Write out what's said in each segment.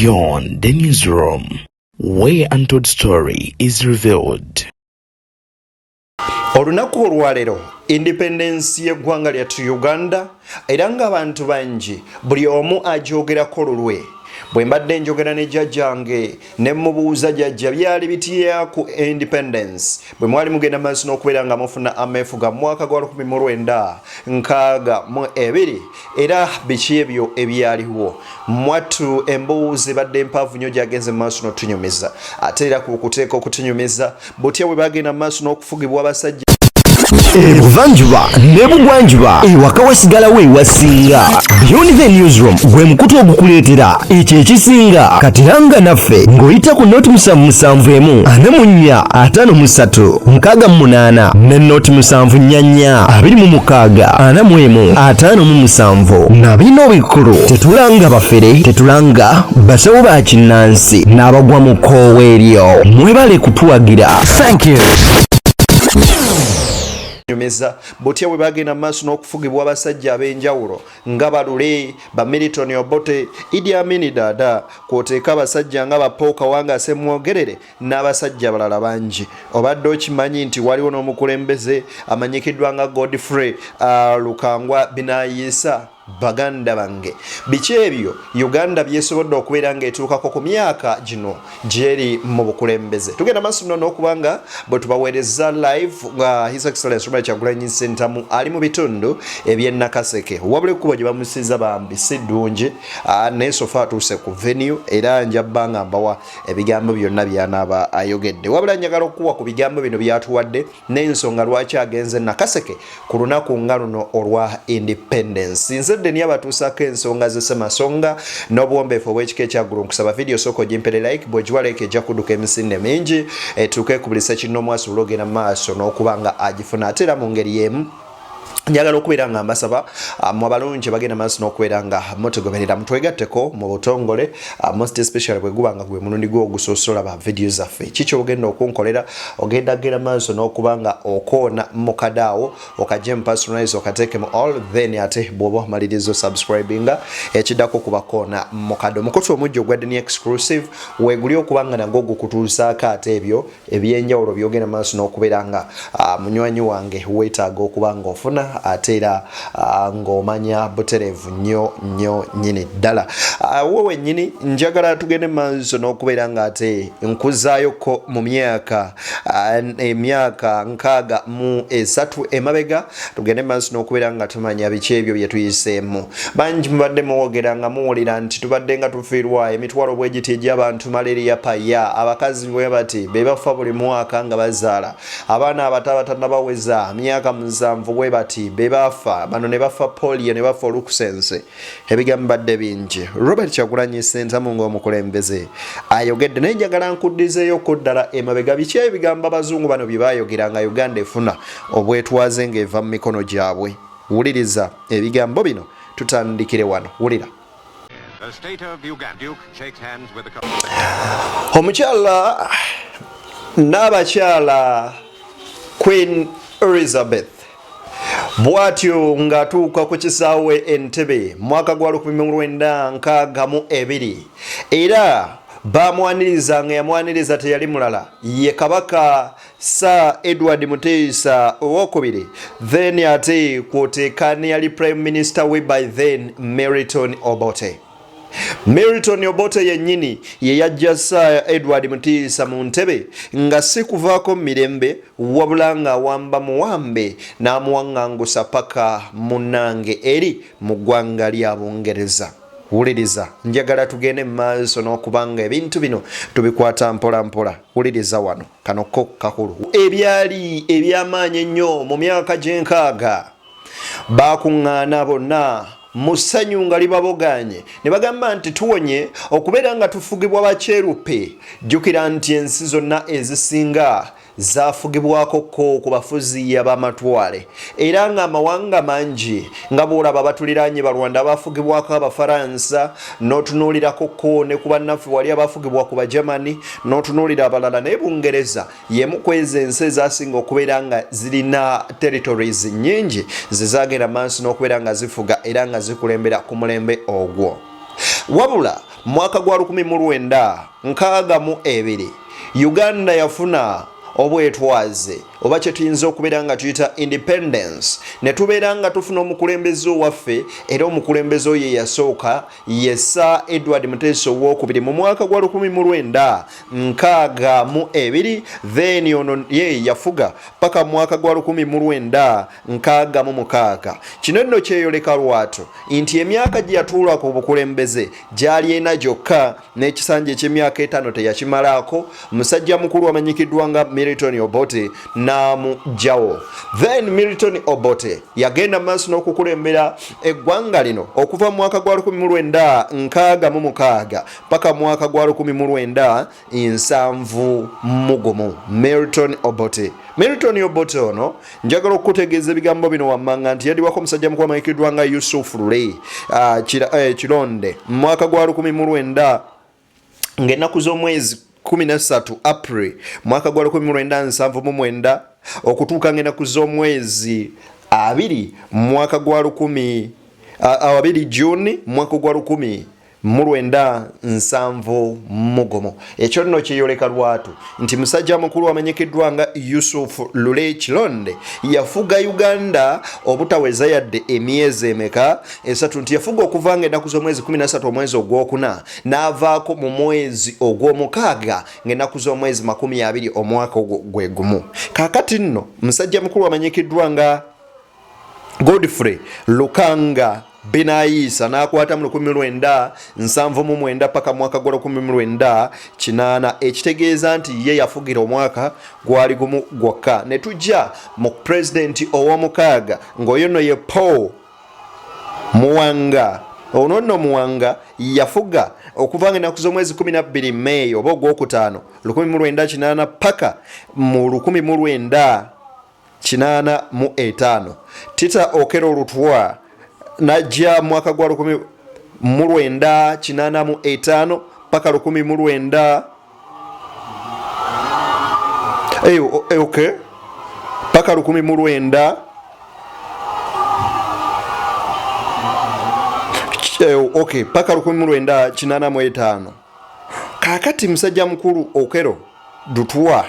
Beyond the Newsroom, where untold story is revealed. Olunaku olwaleero independence y'eggwanga lyattu Uganda, era ng'abantu bangi buli omu agyogerako lulwe. Bwe mbadde njogera ne jjajjange ne mubuuza, "Jjajja, byali bitya ku independence bwe mwali mugenda maaso n'okubeera nga mufuna ameefuga mu mwaka gwa 1962, era biki ebyo ebyaliwo?" Mwattu embuuzi ebadde empaavu nnyo gyagenze mu maaso n'otunyumiza, ate era ku kuteeka okutunyumiza butya bwe bagenda mu maaso n'okufugibwa abasajja. Ebuvanjuba n'ebugwanjuba, ewaka wasigalawo ewasinga. Beyond the Newsroom gwe mukutu ogukuleetera ekyo ekisinga. Katiranga naffe ng'oyita ku 077 44 53 68 ne 074 26 41 57. Na bino bikulu: tetulanga bafere, tetulanga basawo ba kinnansi n'abagwa mu kkoowa eryo. Mwebale kutuwagira. Thank you. Nyumiza butya bwe bagenda mu maaso n'okufugibwa abasajja ab'enjawulo nga Balule ba Milton Obote, Idi Amini Dada, kw'oteeka abasajja nga ba Paul Kawanga Ssemwogerere n'abasajja abalala bangi. Obadde okimanyi nti waliwo n'omukulembeze amanyikiddwa nga Godfrey Lukangwa Binayiisa? Baganda bange, biki ebyo Uganda byesobodde okubeera ng'etuukako ku myaka gino gyeri mu bukulembeze? Tugenda maaso nno n'okuba nga bwe tubaweereza live nga His Excellence Robert Kyagulanyi Ssentamu ali mu bitundu eby'e Nakaseke, wabula ekkubo gye bamusiza bambi si ddungi, naye so far atuuse ku venue, era njabba nga mbawa ebigambo byonna byanaaba ayogedde. Wabula njagala okuwa ku bigambo bino byatuwadde n'ensonga lwaki agenze Nakaseke ku lunaku nga luno olwa independence. Nze Ddeni, abatuusaako ensonga z'essemasonga n'obuwombeefu obw'ekika ekyaggulu. Nkusaba vidiyo sooka ogimpere like. Bw'ogiwa like, ejja kudduka emisinde mingi etuuke ku buli ssekinnoomu asobole ogenda mu maaso n'okuba nga agifuna. Ate era mu ngeri y'emu njagala okubeera nga mbasaba mwe abalungi bagenda maaso n'okubeera nga mutugoberera, mutwegatteko mu butongole, most especially bwe guba nga gwe mulundi gwo ogusoose olaba vidiyo zaffe. Kiki ogenda okunkolera? Ogenda genda maaso n'okuba nga okoona mukadaawo, okajje mu personalize, okateeke mu all, then ate bw'oba omaliriza osubscribinga. Ekiddako kubakoona mukadde omukutu omujja ogwa Deni Exclusive weeguli okuba nga nagwo gukutuusaako ate ebyo ebyenjawulo byogenda maaso n'okubeera nga munywanyi wange weetaaga okuba nga ofuna, ate era ng'omanya butereevu nnyo nnyo nnyini ddala. We wennyini njagala tugende maaso n'okubeera nga ate nkuzaayoko mu myaka emyaka 63 emabega, tugende maaso n'okubeera nga tumanya biki ebyo bye tuyiseemu. Bangi mubadde muwogera nga muwulira nti tubadde nga tufiirwa emitwalo bwegiti egy'abantu, malaria paya, abakazi bwe bati be bafa buli mwaka nga bazaala abaana abato abatannabaweza myaka 7, bwe bati be bafa, bano ne bafa polio, ne bafa olukusense. Ebigambo badde bingi. Robert Kyagulanyi Ssentamu ng'omukulembeze ayogedde, naye njagala nkuddizeeyo ko ddala emabega. Biki ebigambo abazungu bano bye baayogera nga Uganda efuna obwetwaze ng'eva mu mikono gyabwe? Wuliriza ebigambo bino, tutandikire wano, wulira. The state of Uganda. Duke shakes hands with the Omukyala n'abakyala Queen Elizabeth bw'atyo ng'atuuka ku kisaawe Entebe mwaka gwa 1962, era bamwaniriza nga yamwaniriza teyali mulala ye Kabaka Sir Edward Muteesa Owokubiri, then ate kwoteeka ne yali prime minister we by then, Milton Obote. Milton Obote yennyini ye yajja Sir Edward Mutiisa mu ntebe, nga si kuvaako mu mirembe, wabula ng'awamba muwambe n'amuwaŋŋangusa paka munnange eri mu ggwanga lya Bungereza. Wuliriza, njagala tugende mu maaso n'okuba nga ebintu bino tubikwata mpola mpola. Wuliriza wano, kano ko kakulu. Ebyali eby'amaanyi ennyo mu myaka gy'enkaaga, baakuŋŋaana bonna mu ssanyu nga libaboganye ne bagamba nti tuwonye okubeera nga tufugibwa bakyeruppe. Jjukira nti ensi zonna ezisinga zaafugibwako ko ku bafuzi ab'amatwale, era ng'amawanga mangi nga bw'olaba batuliraanye Balwanda abafugibwako Abafaransa, n'otunuulirako ko ne ku bannaffe wali abafugibwa ku Bagermany, n'otunuulira abalala, naye Bungereza y'emu ku ezo ensi ezasinga okubeera nga zirina territories nnyingi ze zaagenda maaso n'okubeera nga zifuga era nga zikulembera ku mulembe ogwo. Wabula Mwaka gwa 1962 Uganda yafuna obwetwaze oba kye tuyinza okubeera nga tuyita independence, ne tubeera nga tufuna omukulembeze owaffe, era omukulembeze oyo eyasooka ye Sir Edward Muteesa owokubiri mu mwaka gwa 1962. Then ono ye yafuga paka mu mwaka gwa 1966. Kino nno kyeyoleka lwatu nti emyaka gye yatuula ku bukulembeze gyali ena gyokka, n'ekisanja eky'emyaka 5 teyakimalaako. Musajja mukulu amanyikiddwa nga Milton Obote n'amugjawo. Then Milton Obote yagenda maaso n'okukulembera eggwanga lino okuva mu mwaka gwa 1966 paka mu mwaka gwa 1971. Milton Obote, Milton Obote ono njagala okukutegeeza ebigambo bino wammanga nti yadiwako omusajja mukulu amanyikiddwa nga Yusuf Lule Kironde mu mwaka gwa 19 ng'ennaku z'omwezi 13 April mwaka gwa 1979 okutuuka ng'ennaku z'omwezi 2 mwaka gwa 2 June mwaka gwa 1971. Ekyo nno kyeyoleka lwatu nti musajja mukulu amanyikiddwa nga Yusuf Lule Kironde yafuga Uganda obutaweza yadde emyezi emeka 3, nti yafuga okuva nga ennaku z'omwezi 13 omwezi ogwokuna n'avaako mu mwezi ogw'omukaaga ng'ennaku z'omwezi 20 omwaka ogwo gwe gumu. Kaakati nno musajja mukulu amanyikiddwa nga Godfrey Lukanga Binayiisa n'akwata mu 1979 paka mwaka gwa 1980, ekitegeeza nti ye yafugira omwaka gwali gumu gwokka. Ne tujja mu pulezidenti ow'omukaaga ng'oyo nno ye Paul Muwanga. Ono nno Muwanga yafuga okuva nga ennaku z'omwezi 12 May oba ogwokutaano 1980 paka mu 1985. Tita Okello Lutwa najja mwaka gwa 1985 paka lukumi mu lwenda okay, paka lukumi mu lwenda okay, paka 1985. Kaakati musajja mukulu Okello Lutwa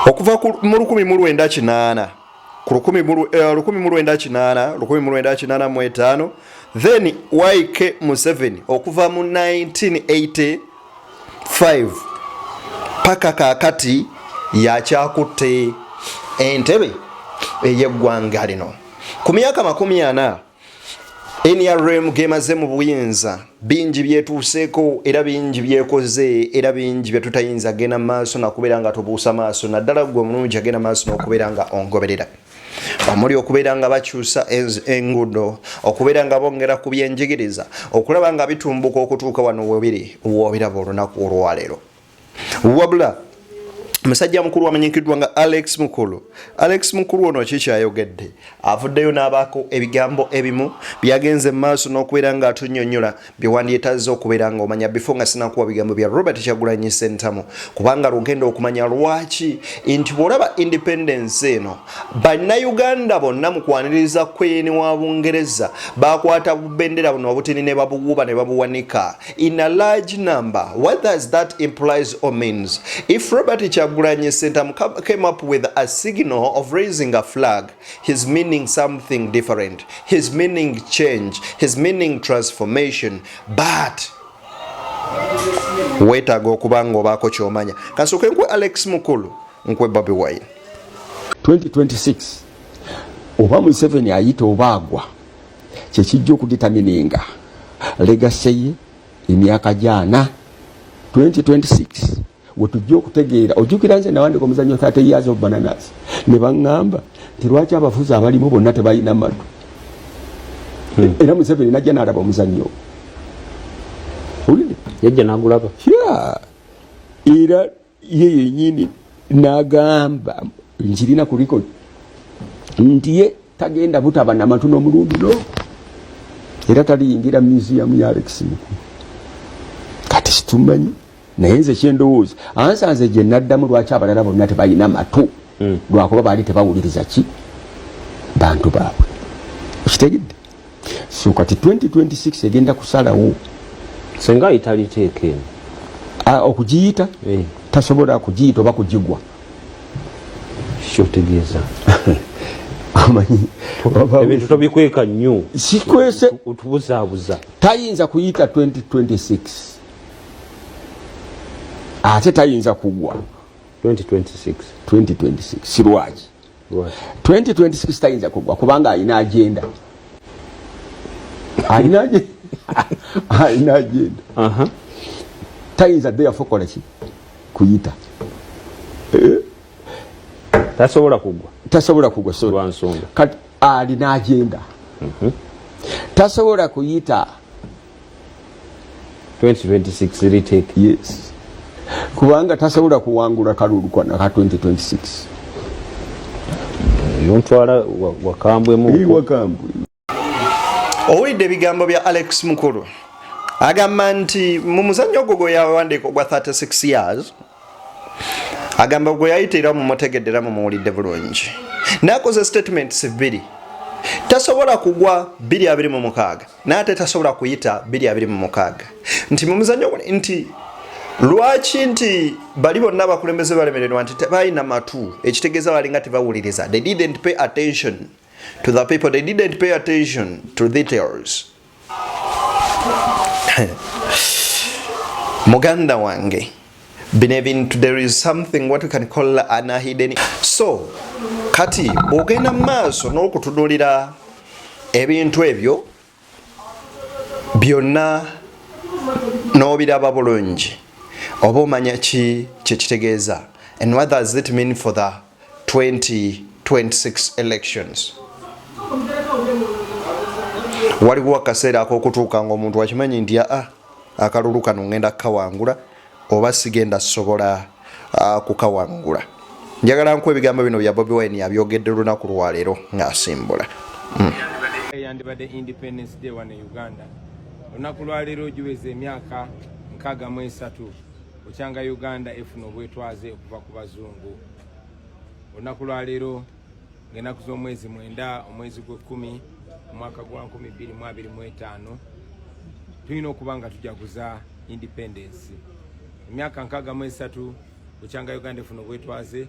okuva mu 1980 ku 1980 1985, then YK Museveni okuva mu 1985 paka kaakati yakyakutte entebe ey'eggwanga lino. Ku myaka 40 NRM gemaze mu buyinza, bingi byetuuseeko era bingi byekoze era bingi bye tutayinza genda maaso nakubeera nga tubuusa maaso, naddala gwe omulungi agenda maaso n'okubeera nga ongoberera, omuli okubeera nga bakyusa enguudo, okubeera nga bongera ku byenjigiriza, okulaba nga bitumbuka okutuuka wano webiri woobiraba olunaku olwaleero. Wabula musajja mukulu amanyikiddwa nga Alex Mukulu, Alex Mukulu ono kikyayogedde, avuddeyo n'abaako ebigambo ebimu byagenze mu maaso n'okubeera nga atunnyonnyola byewandyetazze okubeera nga omanya before nga sinakuwa bigambo bya Robert Kyagulanyi Ssentamu, kubanga lugenda okumanya lwaki nti bw'olaba independence eno bannayuganda bonna mu kwaniriza Queen wa Bungereza bakwata bubendera buno obutini ne babuwuba ne babuwanika in a large number. What does that implies or means? If Robert Kyagulanyi Ssentamu came up with a signal of raising a flag, he's meaning something different. He's meaning change. He's meaning transformation. But weetaaga okuba ng'obaako ky'omanya. Kasooke nkwe Alex Mukulu, nkwe Bobi Wine. 2026 oba Museveni ayita oba agwa, kyekijja okudetermininga legacy ye emyaka gyana. 2026 wetujja okutegeera. Ojjukira nze nawandika omuzannyo 30 Years of Bananas, ne baŋŋamba nti lwaki abafuzi abalimu bonna tebalina matu? Era Museveni najja n'alaba omuzannyo, owulidde? Yajja n'agulaba. Yeah. Era ye yenyini n'agamba, nkirina ku record, nti ye tagenda butaba namatu n'omulundi no era taliyingira museum ya Alex Mukulu. Kati situmanyi, naye nze kyendowooza, ansanze gye naddamu lwaki abalala bonna tebalina matu, lwakuba baali tebawuliriza ki bantu baabwe. Okitegedde? So kati 2026 egenda kusalawo. Senga ayita liteeka eno. Okugiyita Eh. Tasobola kugiyita oba kugigwa. Kyotegeeza? Amanyi Ebintu tobikweka nnyo. Sikwese. Otubuzaabuza. Tayinza kuyita 2026, ate tayinza kugwa. 2026. 2026 sirwaki? Lwaki? 2026 tayinza kugwa kubanga alina agenda, alina agenda. Tayinza therefore kola ki? Kuyita. Tasobola kugwa. Tasobola kugwa, sorry. Lwa nsonga. Kati alina agenda, tasobola kuyita. 2026 retake. Yes, kubanga tasobola kuwangula kalulu kwana ka 2026. Yontwala wakambwemu. Wakambwe. Owulidde ebigambo bya Alex Mukulu, agamba nti mu muzannyo ogwo gwe yawandiika ogwa 36 years, agamba gwe yayita, era mumutegedde era mumuwulidde bulungi, nakoze statements bbiri: tasobola kugwa 2026, naye ate tasobola kuyita 2026, nti mu muzannyo guno nti lwaki nti bali bonna abakulembeze balemererwa, nti tebalina matu, ekitegeeza balinga tebawuliriza. They didn't pay attention to the people, they didn't pay attention to details. Muganda wange, bino ebintu, there is something what we can call an hidden. So kati bw'ogenda mu maaso n'okutunulira ebintu ebyo byonna n'obiraba bulungi, oba omanya ki kyekitegeeza and what does it mean for the 2026 elections. Waliwo akaseera ak'okutuuka nga omuntu akimanyi nti aa, akalulu kano ngenda kukawangula oba sigenda sobola kukawangula. Njagala nkuwa ebigambo bino bya Bobi Wine, yabyogedde lunaku lwaleero ng'asimbula. Yandibadde Independence Day wano e Uganda. Olunaku lwaleero giweza emyaka 63 okyanga Uganda efuna obwetwaze okuva ku bazungu. Olunaku lwaleero ng'ennaku z'omwezi 9, omwezi gw'ekkumi, omwaka gwa 2025, tulina okuba nga tujaguza independence, emyaka 63 okyanga Uganda efuna obwetwaze.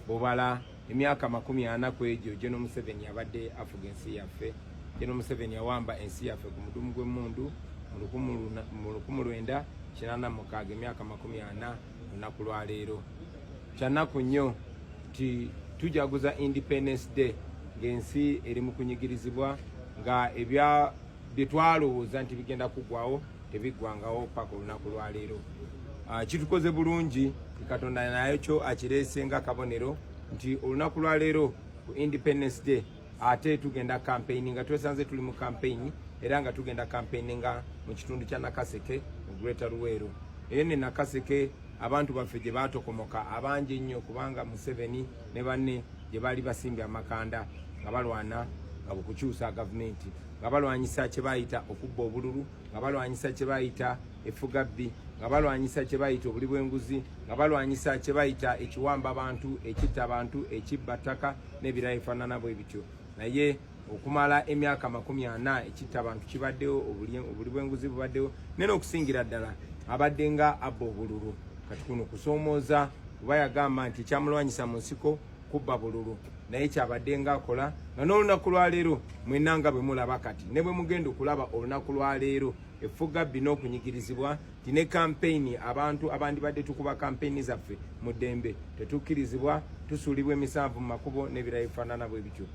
Bwobala emyaka 40 ku egyo, General Museveni abadde afuga ensi yaffe. General Museveni yawamba ensi yaffe ku mudumu gw'emmundu mu 1986, emyaka 40 lunaku lwaleero. Kyanaku nnyo nti tujaguza Independence Day ng'ensi eri mu kunyigirizibwa, nga ebya bye twalowooza nti bigenda kuggwawo tebiggwangawo paka olunaku lwaleero. Kitukoze bulungi, Katonda naye kyo akireese nga kabonero nti olunaku lwaleero ku Independence Day ate tugenda campaign, nga twesanze tuli mu campaign, era nga tugenda campaign nga mu kitundu kya Nakaseke mu Greater Luweero. Eyo ne Nakaseke abantu baffe gye batokomoka abangi ennyo, kubanga Museveni ne banne gye baali basimbye amakanda nga balwana nga bukukyusa gavumenti, nga balwanyisa kye bayita okubba obululu, nga balwanyisa kye bayita effugabbi, nga balwanyisa kye bayita obuli bw'enguzi, nga balwanyisa kye bayita ekiwamba bantu, ekitta bantu, ekibba ttaka n'ebirala ebifaanana bwe bityo. Naye okumala emyaka 40 ekitta abantu kibaddewo, obuli bw'enguzi bubaddewo, naye n'okusingira ddala abadde nga abba obululu. Kati kuno kusoomooza, kuba yagamba nti ekyamulwanyisa mu nsiko kubba bululu, naye kyabadde nga akola nga n'olunaku lwaleero mwenna nga bwe mulaba kati ne bwe mugenda okulaba olunaku lwaleero, effugabbi n'okunyigirizibwa, nti ne kampeyini, abantu abandibadde tukuba kampeyini zaffe mu ddembe tetukkirizibwa, tusuulibwa emisanvu mu makubo n'ebirala ebifaanana bwe bityo.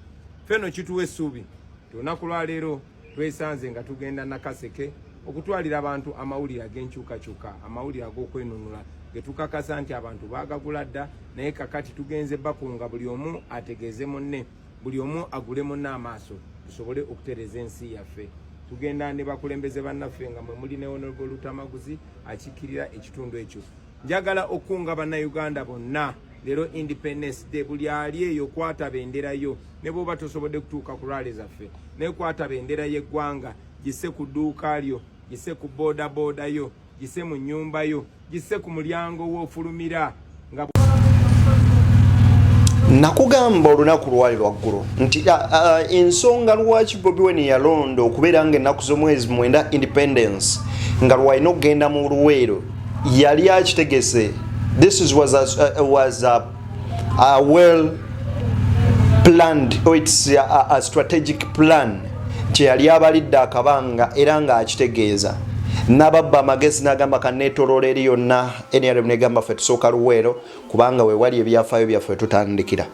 Ffenno kituwa essuubi nti olunaku lwaleero twesanze nga tugenda Nakaseke okutwalira abantu amawulire ag'enkyukakyuka, amawulire ag'okwenunula ge tukakasa nti abantu baagagula dda, naye kakati tugenze bakunga buli omu ategeeze munne, buli omu agule munne amaaso, tusobole okutereeza ensi yaffe. Tugenda ne bakulembeze bannaffe nga mwe muli ne Honorable Lutamaguzi akiikirira ekitundu ekyo. Njagala okukunga Bannayuganda bonna leero Independence Day, buli ali eyo kwata bendera yo, ne bw'oba tosobodde kutuuka ku rally zaffe, naye kwata bendera y'eggwanga, gisse ku dduuka lyo, gisse ku boodabooda yo, gisse mu nnyumba yo, gisse ku mulyango w'ofulumira nga Nakugamba olunaku lwali lwaggulo nti ensonga lwaki Bobi Wine yalonda okubeera nga ennaku z'omwezi 9 independence nga lwalina okugenda mu Luweero, yali akitegese. This is, was a, was a, a well planned, or it's a strategic plan kye yali abalidde akabanga era ng'akitegeeza n'ababba amagezi n'agamba kaneetoloola eri yonna. NRM negamba ffe tusooka Luweero kubanga wewali ebyafaayo byaffe tutandikira.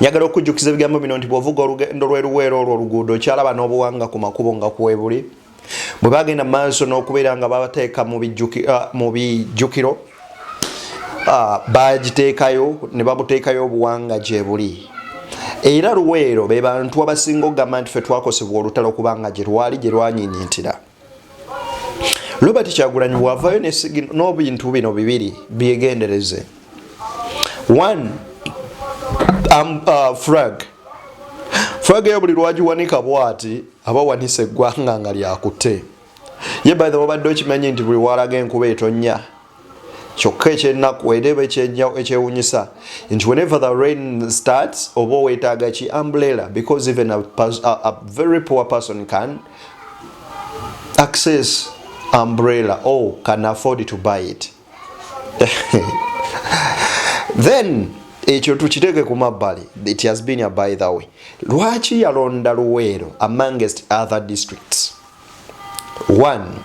Njagala okujjukiza ebigambo bino nti bw'ovuga olugendo lw'eruweero olwo oluguudo okyalaba n'obuwanga ku makubo nga kwebuli bwe bagenda mu maaso n'okubeera nga babateeka mu bijjukiro, bagiteekayo ne babuteekayo obuwanga gye buli. Era Luweero be bantu abasinga okugamba nti ffe twakosebwa olutalo kubanga gye lwali gye lwanyinyintira. Robert Kyagulanyi bw'avaayo n'ebintu bino bibiri, byegendereze. One, flag eyo buli lwagiwanika bwati aba wanisa eggwanga nga lyakutte ye. By the way, obadde okimanyi nti buli walaga enkuba etonnya? Kyokka ekyennaku era eba ekyewunyisa nti whenever the rain starts oba weetaaga ki umbrella, because even a very poor person can access umbrella or can afford to buy it. Then ekyo tukiteeke ku mabbali, it has been a by the way. Lwaki yalonda Luweero amongst other districts? One,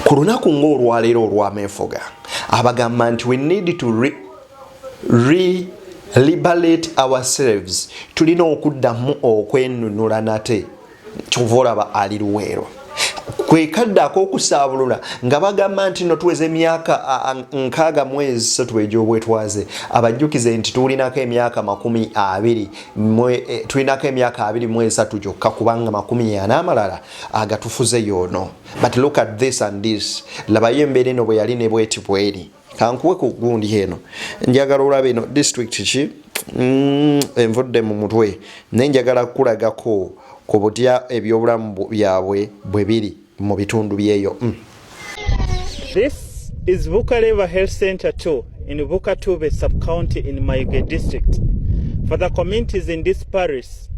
ku lunaku ng'olwaleero olw'ameefuga abagamba nti we need to re liberate ourselves, tulina okuddamu okwenunula nate. Kyova olaba ali Luweero kwe kadde ak'okusaabulula nga bagamba nti no tuweza emyaka 63 egy'obwetwaze. Abajjukize nti tulinako emyaka 20, tulinako emyaka 23 gyokka, kubanga 40 amalala agatufuze yoono. But look at this and this, labayo embeera eno bwe yali ne bweti bweri. Kankuwe ku gundi eno, njagala olaba eno district ki? Envudde mu mutwe, naye njagala kukulagako ku butya ebyobulamu byabwe bwe biri mu bitundu byeyo. This is Bukaleba Health Center 2 in Bukatube sub-county in Mayuge district. For the communities in this parish,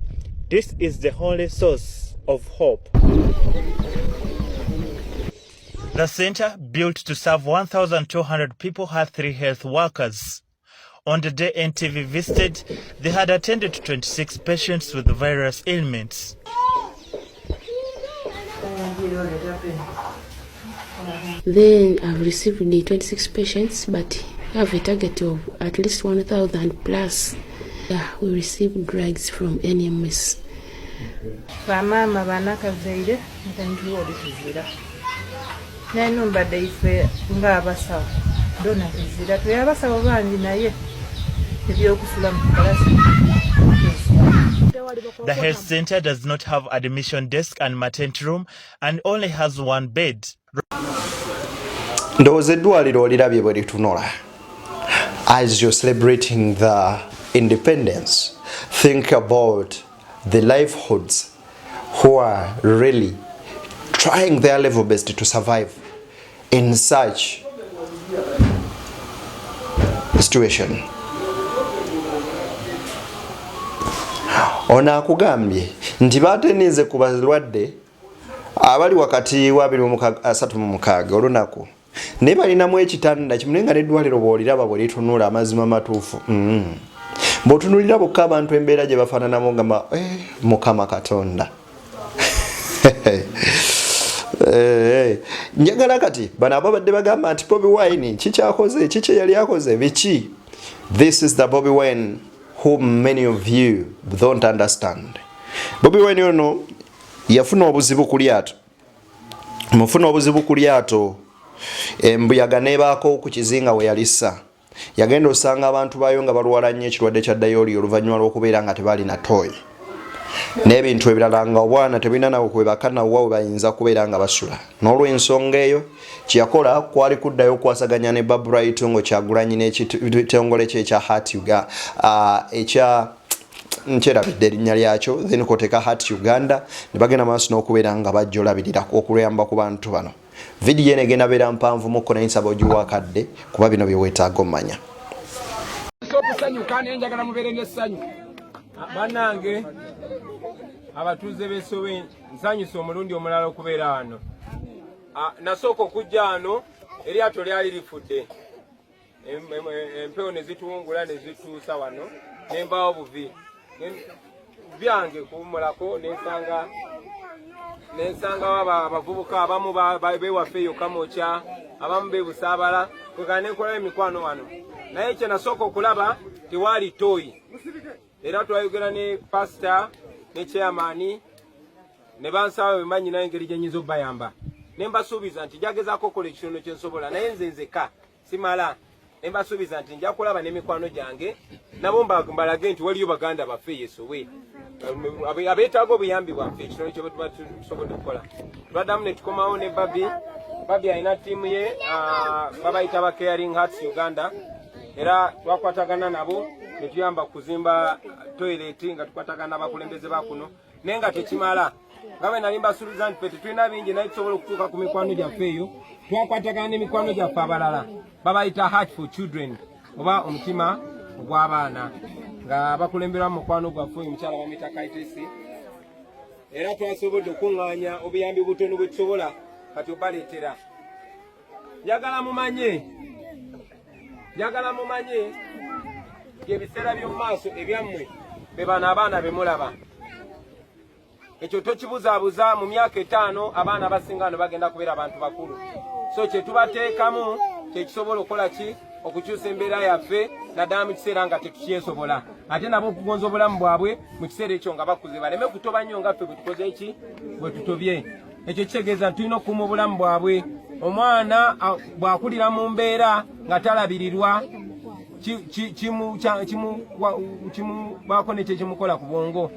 this is the only source of hope. The center, built to serve 1,200 people, had three health workers. On the day NTV visited, they had attended to 26 patients with various ailments. Then I've received the 26 patients, but I have a target of at least 1,000 plus. Yeah, we receive drugs from NMS. Bamaama banakazaire ntandiwo tuzira naye mbadde ife ng'abasawo dona tuzira, tuli abasawo bangi naye ebyokusula mu kalasi. The health center does not have admission desk and maternity room and only has one bed. Ndowooza eddwaliro olirabye bwe litunula. As you're celebrating the independence, think about the livelihoods who are really trying their level best to survive in such situation. Ono akugambye nti batenize ku balwadde abali wakati wa 36 olunaku, naye balinamu ekitanda kimu, naye nga n'eddwaliro bw'oliraba bwe litunula, amazima matuufu. Bw'otunulira bokka abantu embeera gye bafaananamu gamba, eh, Mukama Katonda. Eh, njagala kati bano ababadde bagamba nti Bobi Wine kikyakoze kiki, yali akoze biki, this is the Bobi Wine who many of you don't understand. Bobi Wine ono yafuna obuzibu ku lyato, mufuna obuzibu ku lyato, embuyaga nebaako ku kizinga we yalissa. Yagenda osanga abantu baayo nga balwala nnyo ekirwadde kya diarrhoea oluvannyuma lw'okubeera nga tebalina toilet n'ebintu ebirala, nga obwana tebulina nawe kwebaka nawa we bayinza kubeera nga basula. N'olw'ensonga eyo kyeyakola kwali kuddayo okwasaganya ne Barbara Itungo Kyagulanyi n'ekitongole kye ekya Heart Uga, ekya nkyerabidde erinnya lyakyo, then koteka Heart Uganda, ne bagenda maaso n'okubeera nga bajja olabirira okuyamba ku bantu bano. Vidiyo eno egenda beera mpanvu mukko, naye nsaba ogiwa akadde kuba bino bye weetaaga omumanya. kusanyuka naye njagala mubeere n'essanyu. Bannange abatuuze b'Esowe, nsanyusa omulundi omulala okubeera wano. Nasooka okujja wano eryato lyali lifudde, empewo ne zituwungula ne zituusa wano, ne nvaawo buvi byange kuwummulako, nensangawo abavubuka abamu bewaffe eyo Kamwokya, abamu bebusaabala, kwekala nenkolayo emikwano wano. Naye kye nasooka okulaba, tewaali toyi. Era twayogera ne pasita ne chairman ne bansaba bwe manyina engeri gye nyinza okubayamba, ne mbasuubiza nti njagezaako okukola ekitono kye nsobola, naye nze nzekka simala. Ne mbasuubiza nti nja kulaba n'emikwano gyange nabo mbalage nti waliyo baganda baffe yesowe abeetaaga obuyambi bwaffe, ekitono kye tuba tusobodde okukola. Twaddamu ne tukomawo ne Babi. Babi alina ttiimu ye, babayita ba Caring Hearts Uganda, era twakwatagana nabo ne tuyamba kuzimba toilet nga tukwatagana n'abakulembeze ba kuno, naye nga tekimala. Nga bwe nali mbasuubiza nti ffe tetulina bingi, naye tusobola okutuuka ku mikwano gyaffe eyo. Twakwatagana n'emikwano gyaffe abalala, babayita Heart for Children oba omutima ogw'abaana, nga bakulemberwa mu mukwano gwaffe oyo omukyala bamuyita Kaitesi. Era twasobodde okuŋŋaanya obuyambi butono bwe tusobola kati obaleetera. Njagala mumanye ebiseera by'omu maaso ebyammwe be bano abaana be mulaba. Ekyo tokibuzaabuza. Mu myaka 5 abaana abasinga wano bagenda kubeera abantu bakulu. So kyetubateekamu kyekisobola okukola ki? Okukyusa embeera yaffe, naddala mu kiseera nga tetukyesobola, ate nabo okugonza obulamu bwabwe mu kiseera ekyo nga bakuze, baleme kutoba nnyo nga ffe bwe tukoze eki, bwe tutobye. Ekyo kitegeeza nti tulina okukuuma obulamu bwabwe. Omwana bw'akulira mu mbeera nga talabirirwa, kimubaako nekyekimukola ku bwongo.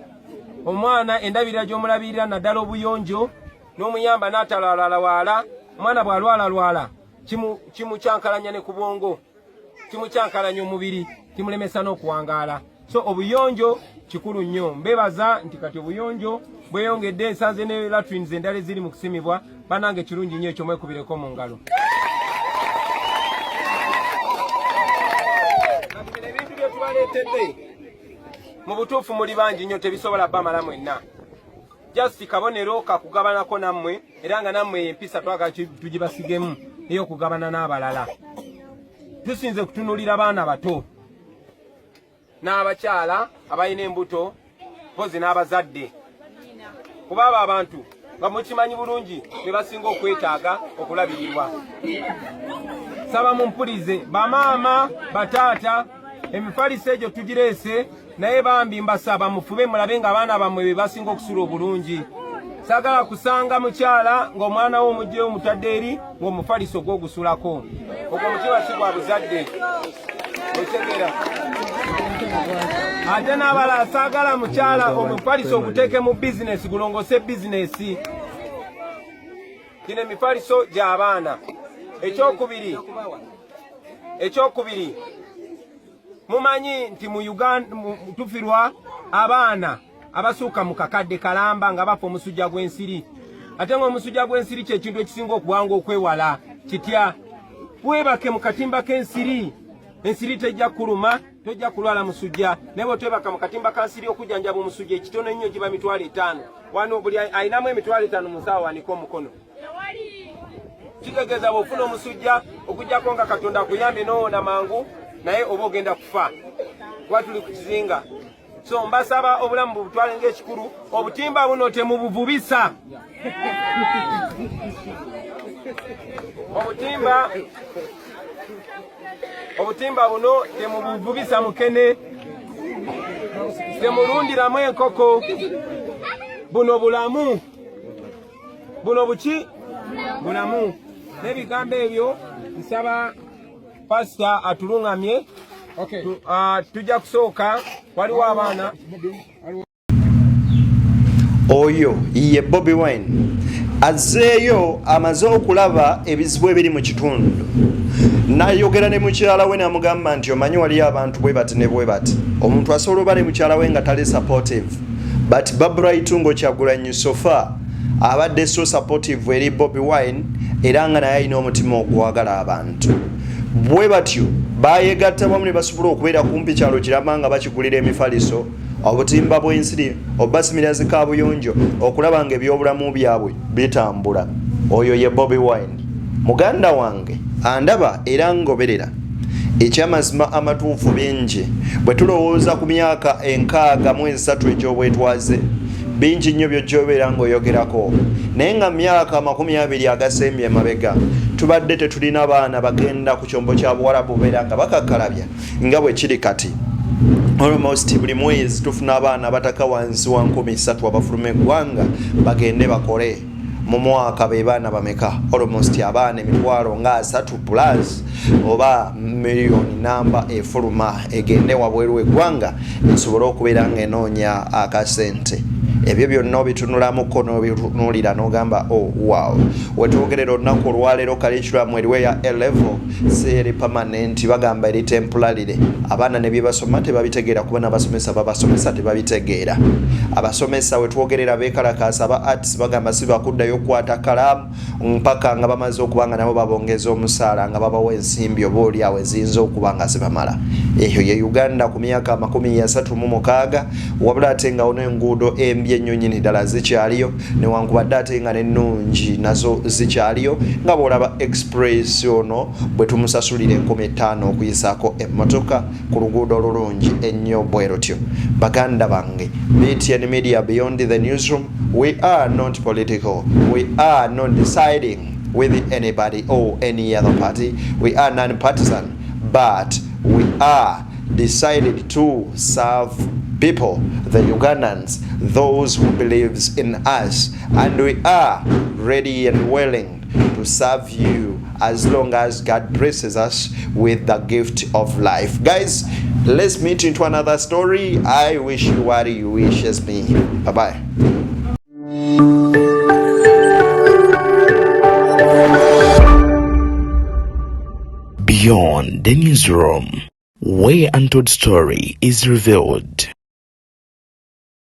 Omwana endabirira gy'omulabirira, naddala obuyonjo, n'omuyamba n'atalwalalwala, omwana bw'alwalalwala kimukyankalanya ne ku bwongo, kimukyankalanya omubiri, kimulemesa n'okuwangaala. So obuyonjo kikulu nnyo. Mbebaza nti kati obuyonjo bweyongedde, nsanze ne latrines endala eziri mu kusimibwa. Banange, kirungi nnyo ekyo, mwekubireko mu ngalo. Kati bino ebintu bye tubaleetedde, mu butuufu muli bangi nnyo, tebisobola bamala mwenna. Just kabonero kakugabanako nammwe, era nga nammwe empisa twagala tugibasigemu ey'okugabana n'abalala. Tusinze kutunuulira baana bato n'abakyala abalina embuto, mpozi n'abazadde, kuba abo abantu nga mukimanyi bulungi be basinga okwetaaga okulabirirwa. Saba mumpulize, bamaama, bataata, emifaliso egyo tugireese, naye bambi mbasaba mufube mulabe nga abaana bammwe be basinga okusula obulungi. Saagala kusanga mukyala ng'omwana wo omugyeyo omutadde eri ng'omufaliso gwogusulako. Ogwo omutima si gwa buzadde, otegera? Ate n'abalala, saagala mukyala omufaliso oguteeke mu bizinesi, gulongose bizinesi. Gino emifaliso gy'abaana. Ekyokubiri, mumanyi nti mu Uganda tufirwa abaana abasuuka mu kakadde kalamba nga bafa omusujja gw'ensiri, ate ng'omusujja gw'ensiri kyekintu ekisinga okubwanga okwewala. Kitya? Weebake mu katimba k'ensiri, ensiri tejja kuluma, tojja kulwala musujja. Naye bwotwebaka mu katimba ka nsiri, okujjanjaba omusujja ekitono ennyo giba 50,000. Wano buli alinamu 50,000 mu nsawo wanike omukono. Kitegeeza bw'ofuna omusujja, okuggyako nga Katonda akuyambye n'owona mangu, naye oba ogenda kufa, kuba tuli ku kizinga. So mbasaba obulamu bubutwale ng'ekikulu. Obutimba buno temubuvubisa. Obutimba buno temubuvubisa mukene, temulundiramu enkoko. Buno bulamu, buno buki? Bulamu. N'ebigambo ebyo, nsaba pasita atulungamye. Tujja kusooka, waliwo abaana. Oyo ye Bobi Wine azzeeyo, amaze okulaba ebizibu ebiri mu kitundu, n'ayogera ne mukyala we n'amugamba nti omanyi waliyo abantu bwe bati ne bwe bati. Omuntu asobola oba ne mukyala we nga tali supportive, but Barbara Itungo Kyagulanyi so far abadde so supportive eri Bobi Wine, era nga naye alina omutima ogwagala abantu. Bwe batyo baayegatta wamu ne basobola okubeera kumpi kyalo kiramba nga bakigulira emifaliso, obutimba bw'ensiri, obubasimira zi kaabuyonjo okulaba nga ebyobulamu byabwe bitambula. Oyo ye Bobi Wine. Muganda wange andaba era ngoberera. Ekyamazima amatuufu bingi bwe tulowooza ku myaka 63 egy'obwetwaze, bingi nnyo by'ojja obeera ng'oyogerako. Naye nga myaka 20 agasembye emabega tubadde tetulina baana bagenda ku kyombo kya Buwarabu beera nga bakakkalabya nga bwe kiri kati. Almost buli mwezi tufuna abaana abataka wansi wa 3000 abafuluma eggwanga bagende bakole. Mu mwaka be baana bameka? Almost abaana emitwalo nga 30 plus oba miliyoni namba efuluma egende wabweru w'eggwanga esobole okubeera ng'enoonya akasente. Ebyo byonna obitunulamuko n'obitunuulira n'ogamba oh wow. Wetwogerera olunaku olwaleero curriculum eriwo eya A level si eri permanent, bagamba eri temporary. Abaana ne bye basoma tebabitegeera kuba n'abasomesa babasomesa tebabitegeera. Abasomesa wetwogerera beekalakaasa, aba arts bagamba si bakuddayo okukwata kalaamu mpaka nga bamaze okuba nga nabo babongeza omusaala nga babawa ensimbi oba oli awo eziyinza okuba nga zibamala. Eyo ye Uganda ku myaka 36, wabula ate nga ono enguudo embi ennyo nnyini ddala zikyaliyo, newankubadde ate nga n'ennungi nazo zikyaliyo, nga bw'olaba express ono bwe tumusasulira 5000 okuyisaako emmotoka ku luguudo olulungi ennyo bwe lutyo. Baganda bange, BTN Media, Beyond the Newsroom, we are not political, we are not deciding with anybody or any other party, we are non-partisan, but we are decided to serve people, the Ugandans, those who believes in us, and we are ready and willing to serve you as long as God blesses us with the gift of life. Guys, let's meet into another story. I wish you what you wishes me. Bye-bye. Beyond the Newsroom, where untold story is revealed.